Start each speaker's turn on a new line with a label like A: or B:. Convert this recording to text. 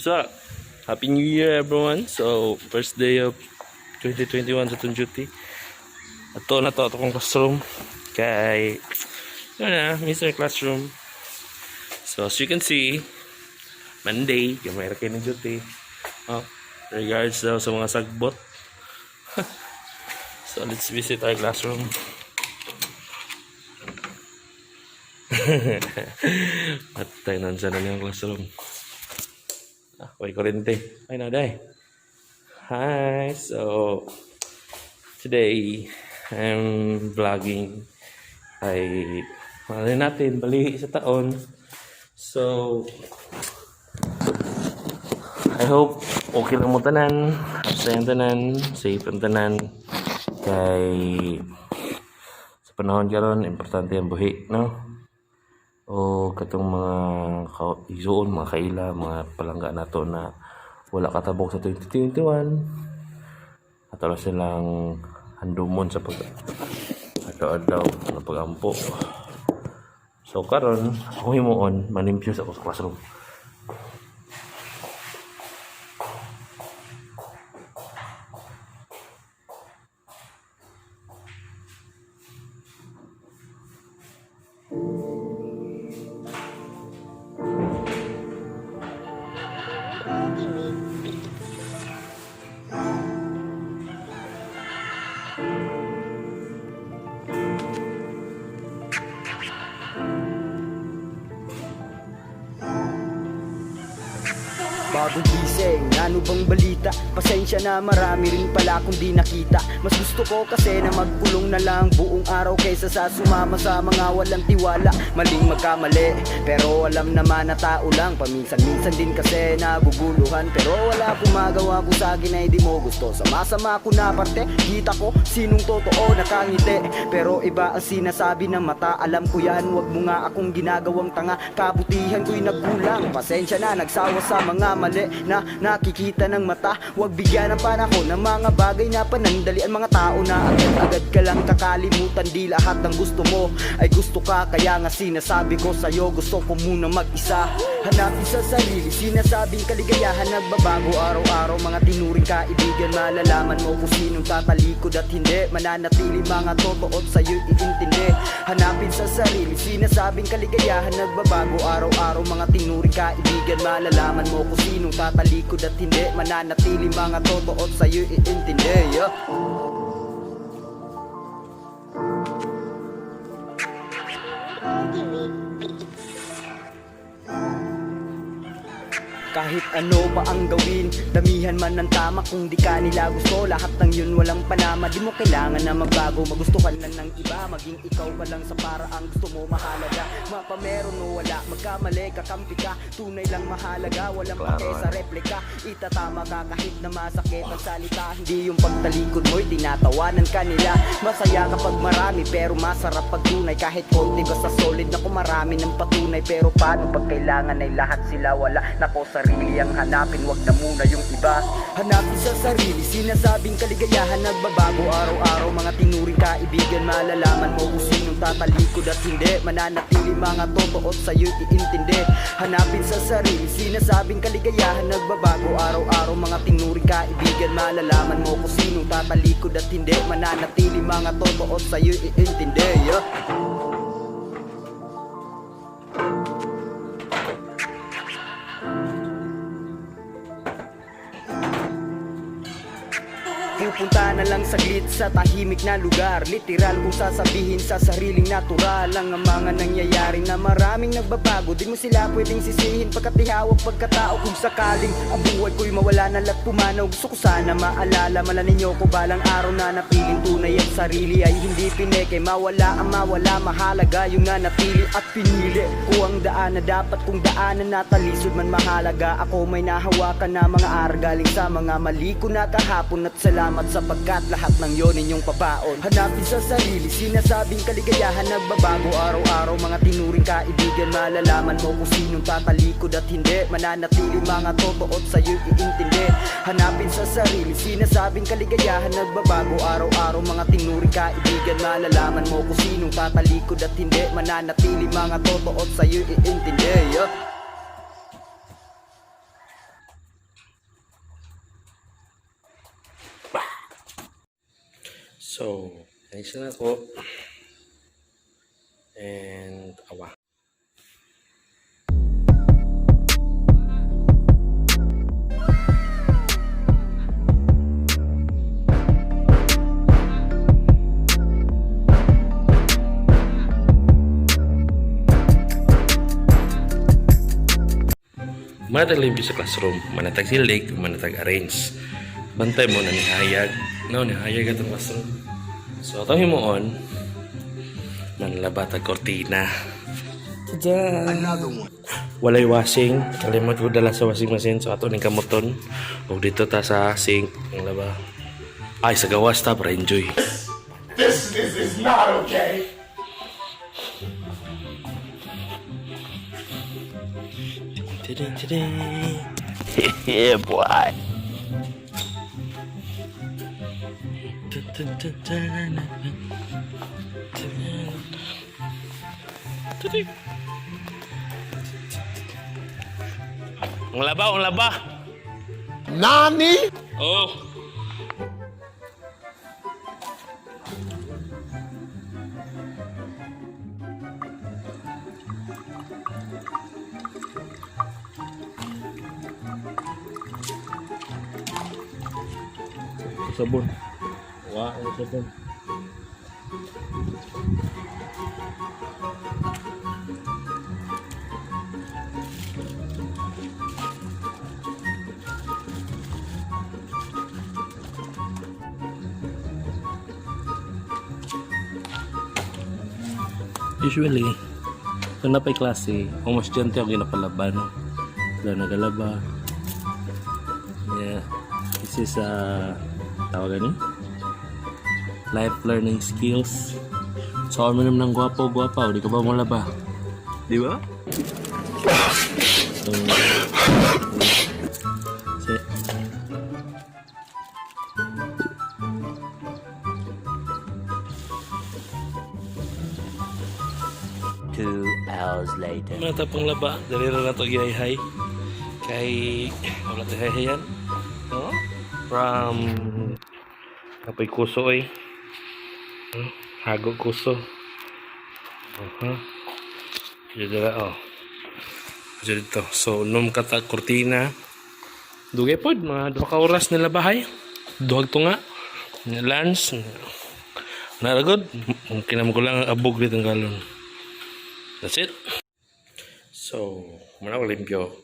A: What's up? Happy New Year, everyone. So, first day of 2021 sa atong duty. Ato na to, atong classroom. Kay, yun na, Mr. Classroom. So, as you can see, Monday, gamay ra kayo ng duty. Oh, regards daw sa mga sagbot. So, let's visit our classroom. Patay, nandiyan na niyang classroom. Ah, may kurente. Ay, naday. Hi! So, today, I'm vlogging. Ay, malay natin, bali sa taon. So, I hope okay lang mo tanan. Happy ang tanan, safe ang tanan. Kay, sa panahon karon importante ang buhi, no? O katong mga igsuon, mga kaila, mga palangga nato na wala katabok sa 2021, ato na silang handumon sa pag adlaw-adlaw na pagampo. So karon ako himuon, manimpyo sa ako sa classroom.
B: Bagong gising, ano bang balita? Pasensya na, marami rin pala kung di nakita. Mas gusto ko kasi na magkulong na lang buong araw kaysa sa sumama sa mga walang tiwala. Maling magkamali, pero alam naman na tao lang. Paminsan-minsan din kasi naguguluhan. Pero wala akong magawa kung sa akin ay di mo gusto. Sama-sama ko na parte, kita ko sinong totoo nakangiti. Pero iba ang sinasabi ng mata, alam ko yan. Wag mo nga akong ginagawang tanga, kabutihan ko'y nagkulang. Pasensya na, nagsawa sa mga mali na nakikita ng mata. Wag bigyan ng panahon ng mga bagay na panandalian. Mga tao na agad-agad ka lang kakalimutan. Di lahat ng gusto mo ay gusto ka. Kaya nga sinasabi ko sa'yo, gusto ko muna mag-isa. Hanapin sa sarili, sinasabing kaligayahan nagbabago araw-araw. Mga tinuring kaibigan, malalaman mo kung sinong tatalikod at hindi. Mananatili mga totoo't sa'yo'y iintindi. Hanapin sa sarili, sinasabing kaligayahan nagbabago araw-araw. Mga tinuring kaibigan, malalaman mo kung sinong tatalikod at hindi. Mananatili mga totoo't sa'yo'y iintindi, yeah. Kahit ano pa ang gawin, damihan man ng tama, kung di ka nila gusto, lahat ng yun walang panama. Di mo kailangan na magbago, magustuhan lang ng iba. Maging ikaw pa lang sa paraang gusto mo, mahalaga. Mapa meron o wala, magkamali, kakampi ka. Tunay lang mahalaga, walang pake sa replika. Itatama ka kahit na masakit ang salita. Hindi yung pagtalikod mo'y tinatawanan ka nila. Masaya kapag marami, pero masarap pag tunay. Kahit konti basta solid na kung marami ng patunay. Pero paano pag kailangan ay lahat sila wala? Nako, sarili ang hanapin, wag na muna yung iba. Hanapin sa sarili, sinasabing kaligayahan nagbabago araw-araw. Mga tinuring kaibigan, malalaman mo kung sinong tatalikod at hindi. Mananatili mga totoo't sa'yo'y iintindi. Hanapin sa sarili, sinasabing kaligayahan nagbabago araw-araw. Mga tinuring kaibigan, malalaman mo kung sinong tatalikod at hindi. Mananatili mga totoo't sa'yo'y iintindi, yeah. Pupunta na lang saglit sa tahimik na lugar. Literal kung sasabihin sa sariling natural lang ang mga nangyayari na maraming nagbabago. Di mo sila pwedeng sisihin pagkat di hawak pagkatao. Kung sakaling ang buhay ko'y mawala na lahat pumanaw, gusto ko sana maalala mala ninyo ko balang araw na napiling tunay at sarili ay hindi pineke. Mawala ang mawala, mahalaga yung nanatili at pinili ko ang daan na dapat kong daanan na talisod man mahalaga. Ako may nahawakan na mga aral galing sa mga mali ko na kahapon at salamat sapagkat lahat ng yon inyong pabaon. Hanapin sa sarili, sinasabing kaligayahan nagbabago araw-araw. Mga tinuring kaibigan, malalaman mo kung sinong tatalikod at hindi. Mananatili mga totoo't sa'yo'y iintindi. Hanapin sa sarili, sinasabing kaligayahan nagbabago araw-araw. Mga tinuring kaibigan, malalaman mo kung sinong tatalikod at hindi. Mananatili mga totoo't sa'yo'y iintindi, yeah.
A: So, ayos na ako. And, awa. Manatag limpyo sa classroom, manatag silig, manatag arrange. Bantay mo na nihayag. No, nihayag atong classroom. So, atong himuon, manlaba tag kortina. Tada!
C: Another one.
A: Walay washing. Kalimot ko dala sa washing machine. So, ato ning kamuton. Ug dito ta sa sink. Ang laba. Ay, sa gawas ta para enjoy.
C: This is not okay.
A: Tudun, tudun. Yeah, boy. Dun, dun, dun, dun, dun, dun. Tudun. Ang laba, ang laba.
C: Nani?
A: Oh. Sabon. Wah, ang sabon. Usually, kung napay klase, kung mas estudyante ako ginapalaba, no? Sila nagalaba. Yeah. This is, tawag gani? Life learning skills. So, ano naman ng gwapo, gwapa, di ka ba malaba? Di ba? So, si,
B: 2 hours later.
A: Mga tapang laba, dali ra na to gihayhay. Kay wala to hayhayan. No? From Kapoy kuso oy. Hago kuso. Dito oh. Dito. So unom ka ta kurtina. Dugay pod mga 2 ka oras nila bahay. Duhag tunga. Lunch. Naragod. Mungkin ko lang ang abog dito ang galon. That's it. So, muna ko limpyo.